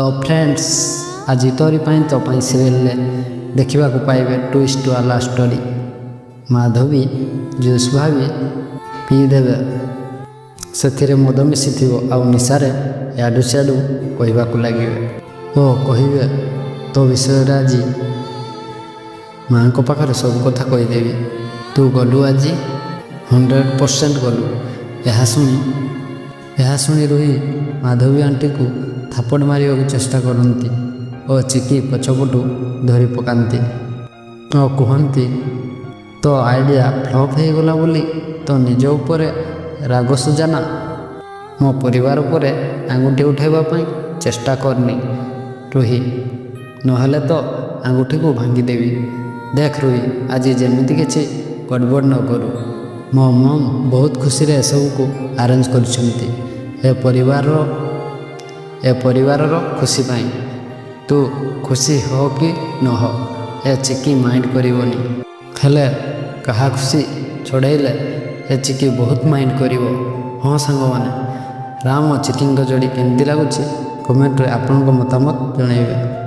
Friends, ଆଜି ତୋରି ପାଇଁ ତୋ ପାଇଁ ସିରିଏଲରେ ଦେଖିବାକୁ ପାଇବେ ଟୁଇଷ୍ଟ ବାଲା ଷ୍ଟୋରି। ମାଧବୀ ଜୁସ୍ ଭାବି ପିଇଦେବେ, ସେଥିରେ ମଦ ମିଶିଥିବ ଆଉ ନିଶାରେ ଇଆଡ଼ୁ ସିଆଡ଼ୁ କହିବାକୁ ଲାଗିବେ ଓ କହିବେ, "ତୋ ବିଷୟରେ ଆଜି ମାଆଙ୍କ ପାଖରେ ସବୁ କଥା କହିଦେବି। ତୁ ଗଲୁ ଆଜି, 100% ଗଲୁ।" ଏହା ଶୁଣି ରୁହି ମାଧବୀ ଆଣ୍ଟିକୁ ଥାପଡ଼ ମାରିବାକୁ ଚେଷ୍ଟା କରନ୍ତି ଓ ଚିକି ପଛପଟୁ ଧରି ପକାନ୍ତି ଓ କୁହନ୍ତି, "ତୋ ଆଇଡ଼ିଆ ଫ୍ଲପ୍ ହେଇଗଲା ବୋଲି ତୋ ନିଜ ଉପରେ ରାଗ ସୁଝାନା। ମୋ ପରିବାର ଉପରେ ଆଙ୍ଗୁଠି ଉଠାଇବା ପାଇଁ ଚେଷ୍ଟା କରନି ରୁହି, ନହେଲେ ତ ଆଙ୍ଗୁଠିକୁ ଭାଙ୍ଗିଦେବି। ଦେଖ ରୁହି, ଆଜି ଯେମିତି କିଛି ଗଡ଼ବଡ଼ ନ କରୁ। ମୋ ମମ୍ ବହୁତ ଖୁସିରେ ଏସବୁକୁ ଆରେଞ୍ଜ କରିଛନ୍ତି ଏ ପରିବାରର ଖୁସି ପାଇଁ। ତୁ ଖୁସି ହ କି ନ ହ, ଏ ଚିକି ମାଇଣ୍ଡ କରିବନି। ହେଲେ କାହା ଖୁସି ଛଡ଼େଇଲେ ଏ ଚିକି ବହୁତ ମାଇଣ୍ଡ କରିବ।" ହଁ ସାଙ୍ଗମାନେ, ରାମ ଓ ଚିକିଙ୍କ ଯୋଡ଼ି କେମିତି ଲାଗୁଛି, କମେଣ୍ଟରେ ଆପଣଙ୍କ ମତାମତ ଜଣାଇବେ।